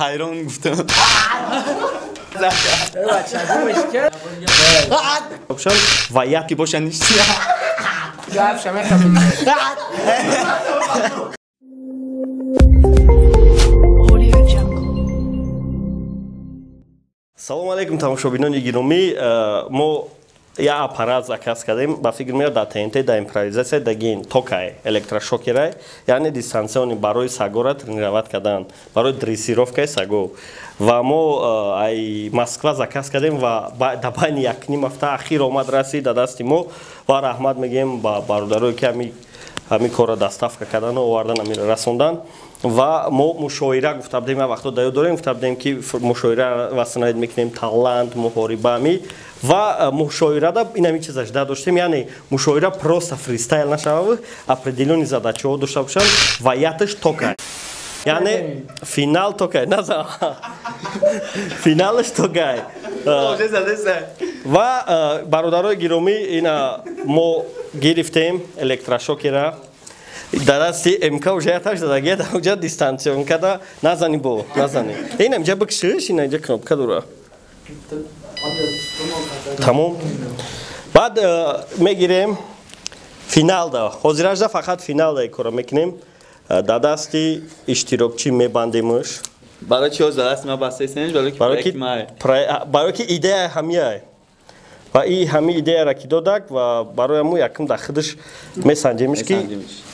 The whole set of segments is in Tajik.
Ҳайрон гуфтам. Ва яки боша ништи. Салом алейкум, тамошобинони гиромӣ. Мо я аппарат заказ кардем, ба фикр меояд, дар ТНТ, дар импровизатсия дагин токай электрошокерай, яъне дистанционный, барои сагора тренировать кардан, барои дрессировкаи саго. Ва мо ай Москва заказ кардем ва дар байни якним ҳафта ахир омад, расид дар дасти мо. Ва раҳмат мегӯем ба бародарое, ки ҳамин корро доставка кардану овардан, ҳаминро расондан. Ва мо мушоира гуфта будем, як вақто даё дорем, гуфта будем, ки мушоира васанаид мекунем, талант, муҳориба ами. Ва мушоирада ин ҳамин чизаш да доштем, яъне мушоира просто фристайл нашавад, определённый задачаҳо дошта бошанд ва яташ тока, яъне финал токай наза, финалаш токай. Ва бародарои гиромӣ, ина мо гирифтем электрошокера дар дасти МК, уже яташ дадагия, уҷа дистанционкада назани, бо назани, ина инҷа бикшиш, ина инҷа кнопка дора, тамом. Баъд мегирем финалда, ҳозиражда фақат финалда кора мекунем, дар дасти иштирокчӣ мебандемш. Барои чи ҳозир дасти ма бастаистенш? Барои ки идея ҳамияй ва и ҳами идеяра ки додак, ва барои мо якум дар худаш месанҷемш, ки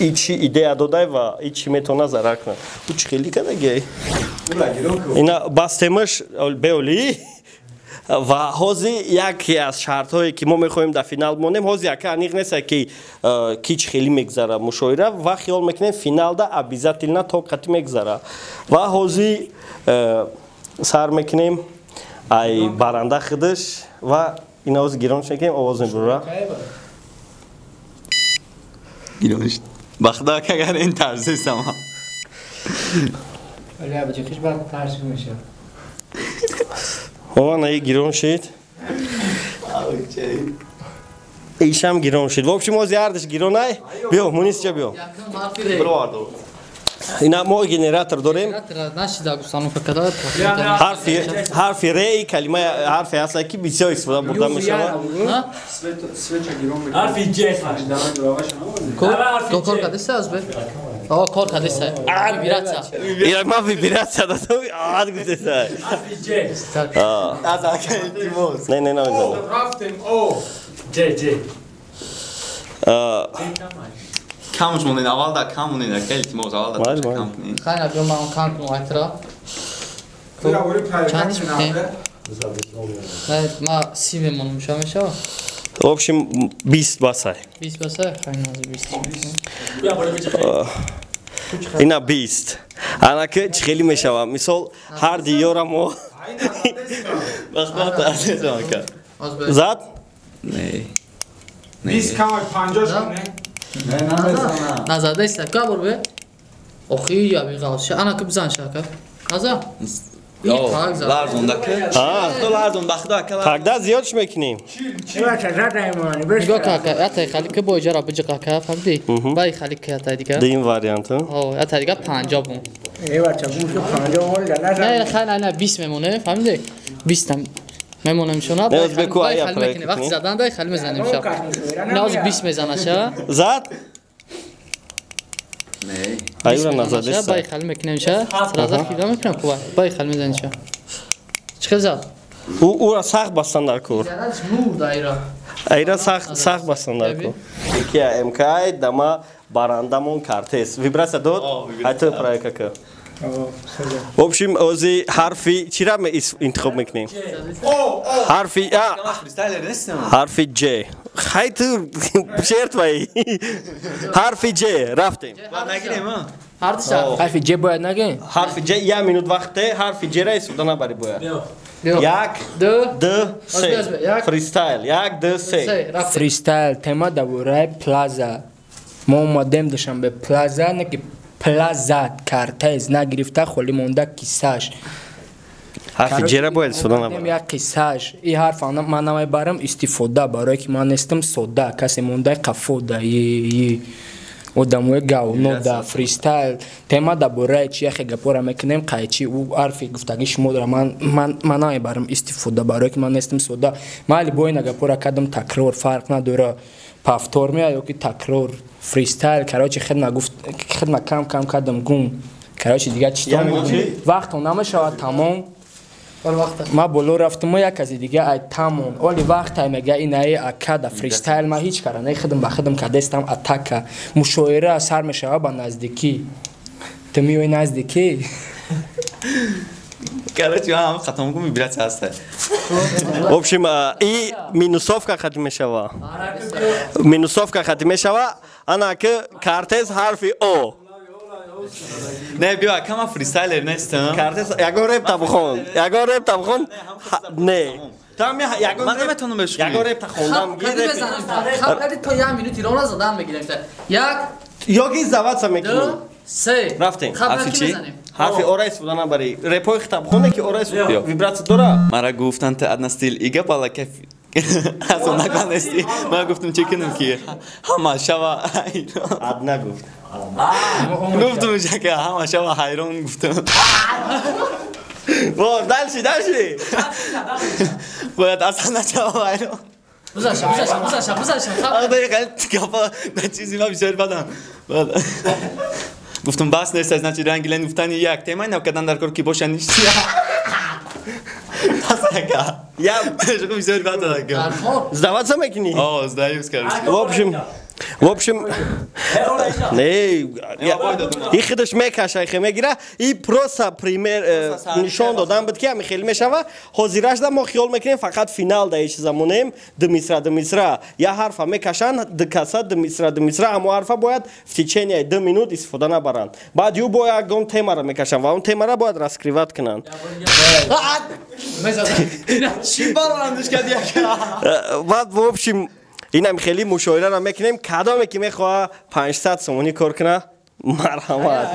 и чӣ идея додай ва и чӣ метавона зарар кунад. Ӯ чӣ хеле кадагиай, ина бастемш беоли. Ва ҳозир яке аз шартҳое, ки мо мехоҳем дар финал монем, ҳозир яка аниқ нест, ки ки чӣ хеле мегзара мушоира, ва хиёл мекунем, финалда обязательно то қати мегзара. Ва ҳозир сар мекунем ай баранда худаш, ва ина ҳозир гиронш мекунем, овоз мебура. Гиронш ба худо, агар ин тарсисам. Ова и гирон шид. Ишам гирон шид. В общем, ҳозир ҳардаш гиронай. Биё, Мунисча, биё. Ина мо генератор дорем. Ҳарфи ре, калима ҳарфе ҳаст, ки бисёр истифода бурда мешавад. Ҳарфи Ҷ. Кор кардеста аз бе? О, кор кардеста. Вибратсия. Ира ма вибратсия дадам, ад гуфтеста. Ҳарфи Ҷ. Аз ака, илтимос. Не, не, намезанам. Рафтем, о. Ҷ, Ҷ. Камш монед, аввал да кам монед, ака, илтимос, аввал да кам кунед. Хайна, биё, ман кам кунам айтра. Чанд мекунем? Ма 30 мемонам, ша мешава? В общем, 20 басай. 20 басай? Хайна, 20. Ина 20. Анаки чӣ хеле мешава? Мисол, ҳар диёра мо Бахта тарсисам, ака. Зад? Не. 20 камай 50 шуд, не? Назада иста. Ка бор бе? Охи, я биғалша. Ана ки бизан шака. Наза? Ларзон да ки. То ларзон, ба худо, ака. Тогда зиёдш мекунем. Нигоҳ ка, ятай хали ки бо иҷара биҷиқа ка, фаҳмидӣ? Бай хали ки ятай дига. Дуюм вариант. Ҳо, ятай дига 50 бун. Не, хай, не, не, 20 мемоне, фаҳмидӣ? 20 там мемонем шуна. Не, беку ая проект. Вақти задан дай хали мезанем ша. Не, ҳозир 20 мезана ша. Зад? Не. Аюра назадеста. Бай хали мекунем ша. Сразу хида мекунем ку бай хали мезанем ша. Чӣ хел зад? Ура сахт бастан дар кор. Мурд айра. Айра сахт сахт бастан дар кор. Ки МК дама барандамон картес. Вибратсия дод? Ай ту проверка ка. В общем, ози ҳарфи чира интихоб мекунем? Ҳарфи А. Ҳарфи Ҷ. Хай, ту жертваи. Ҳарфи Ҷ, рафтем. Ҳарфи Ҷ бояд нагем? Ҳарфи Ҷ, як минут вақте, ҳарфи Ҷ ра истифода набарӣ бояд. Як, ду, се. Фристайл. Як, ду, се. Фристайл, тема дар бораи плаза. Мо омадем Душанбе плаза, не ки плаза картез нагирифта, холӣ монда кисаш. Ҳарфи Ҷ-ра бояд истифода набарам. Як қиссаш. И ҳарф ман намебарам истифода, барое ки ман нестам сода, касе мондаи қафода. Одамои говно да фристайл тема да бораи чи яхе гапора мекунем, қайчи ӯ ҳарфи гуфтагӣ шумо дора, ман намебарам истифода, барое ки ман нестам сода. Ман любой на гапора кардам, такрор фарқ надора, повтор меа ё ки такрор фристайл. Короче, хидма гуфт, хидма кам кам кардам, гум. Короче, дигар читон вақтон намешавад тамом. Ма боло рафтам, як кази дига ай тамом. Оли вақт ай мега инаи акада фристайл ма ҳеҷ кара не, хидм ба хидм кадестам атака. Мушоира сар мешава ба наздикӣ. Ту миёи наздикӣ. Короче, ҳам хатом гум вибрация ҳаст. В общем, и минусовка хати мешава. Минусовка хати мешава. Ана ки Картез ҳарфи О. Не, биё, кама фристайлер нестам. Картез ягон реп та бихон. Ягон реп та бихон. Не. Там ягон ман наметавонам бешунам. Ягон реп та хондам. Хаб кади то як минут ирона задан мегирем. Як ёги заватса мекунӣ. Ду, се. Рафтем. Ҳарфи чӣ? Ҳарфи Ора истифода набарӣ. Репҳои хитабхоне ки Ора вибратсия дора. Мара гуфтанд одна стил ига бала кайф. Аз он наканести. Ман гуфтам чӣ кунам ки ҳама шава ҳайрон. Одна гуфт. Гуфтам шака ҳама шава ҳайрон гуфтам. Во, дальше, дальше. Бояд аслан шава ҳайрон. Бузаша, бузаша, бузаша, бузаша. Ах, дақиқа гапа на чизи ма бисёр бадам. Гуфтам бас нест, значит ранги лен гуфтани як тема нав кадан дар кор ки боша ништи. Асака. Я шумо бисёр бад ака. Сдаваться мекунӣ? О, сдаюсь, короче. В общем, не, и худаш мекаша, хе мегира, и просто пример нишон додан буд, ки ами хеле мешава. Ҳозирашда мо хиёл мекунем, фақат финал да иш замонем, ду мисра, ду мисра, я ҳарфа мекашанд, ду каса ду мисра, ду мисра, ҳамо ҳарфа бояд в течение 2 минут истифода набаранд. Баъд ю бо ягон темара мекашанд ва он темара бояд раскрывать кунанд. Чӣ баландш кад яка? Баъд, в общем, инам хеле мушоираро мекунем. Кадоме ки мехоҳа 500 сомонӣ кор куна, марҳамат,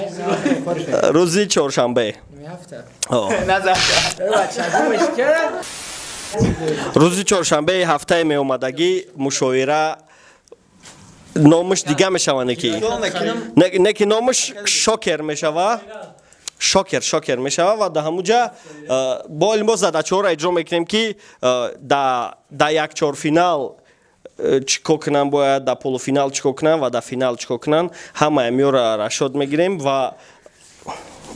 рӯзи чоршанбе. Рӯзи чоршанбеи ҳафтаи меомадагӣ мушоира номаш дига мешава, неки номаш шокер мешава, шокер, шокер мешава. Ва дар ҳамуҷа бо мо задачаҳоро иҷро мекунем, ки да як чорфинал чӣ кор кунанд бояд, дар полуфинал чӣ кор кунанд ва дар финал чӣ кор кунанд. Ҳамаи миёра расчёт мегирем ва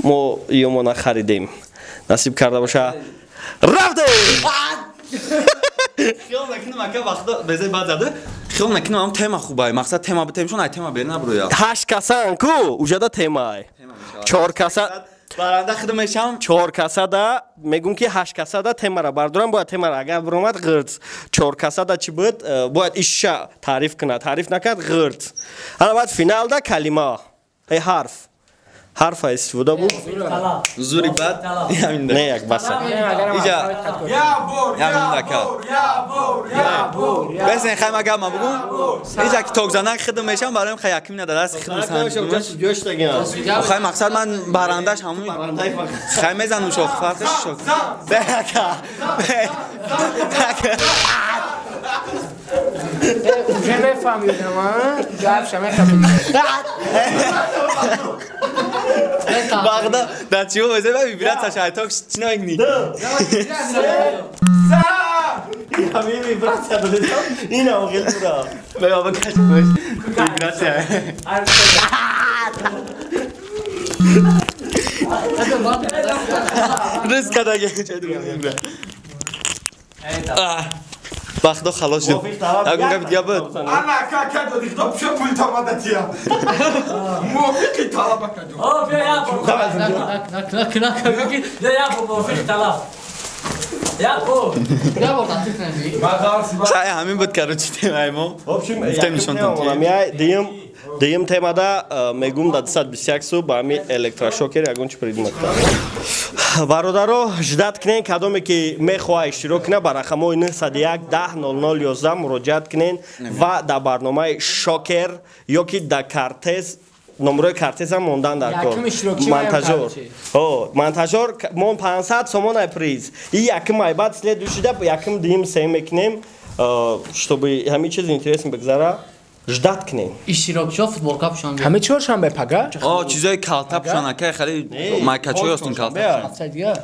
мо ёмона харидем. Насиб карда боша, рафтем. Хиёл накунам, ака, вақто безе баъд зада, хиёл накунам, ам тема хубай, мақсад тема битемшон, ай тема бер наброя. Ҳашт касан ку уҷада темай, чор каса. Баранда худам мешам. Чор касада мегум, ки ҳашт касада темара бардорам, бояд темара агар биромад, ғирц. Чор касада чӣ буд, бояд иша таъриф кунад, таъриф накард, ғирц. Ана баъд финалда калима, э ҳарф, ҳарфа истифода буд. Зури бад. Не, як баса. Иҷа ҳаминдака бесен хай, ма гап ма бугум. Иҷа ки токзанак хидм мешам, бароем хай яким нададаст хидм. Хай, мақсад ман барандаш ҳамун хай мезанум, шох фарқиш шок беака. Уже мефаҳмидам, гапша мефаҳмидам. Бағда дар чиво безе ба вибратсия шайток чӣ намегни? Ҳамин вибратсия додем, инам хеле бура. Бега бакаш бош вибратсия. Ризқ кадаги бахдо халос шуд. Ягон гапи дига буд? Ана ака, ака додӣ, худо пуша пул тамада тия. Мувофиқи талаб, ака ҷон. О, бия як бор. Бия як бор мувофиқи талаб. Як бор. Як бор татиқ намӣ. Хай, ҳамин буд, короче, темаи мо. В общем, дуюм темада мегум да 221 су ба ҳами электрошокер ягон чи придумат. Бародаро, ждать кунен, кадоме ки мехоҳа иштирок кунад, ба рақамҳои 901 10 00 11 муроҷиат кунен ва дар барномаи шокер ё ки дар Картез номерои Картезам мондан дар кор. Монтажёр, монтажёр мон 500 сомон приз и якум айбад, следующий да якум, дуюм, сеюм мекунем, чтобы ҳамин чиз интересно бигзара. Ждать кунем. Иштирокчиҳо футболка пӯшанд. Ҳаме чоршанбе пага? О, чизои калта пӯшанд, акай, хеле майкачои остин калта. Ҳафтаи дигар.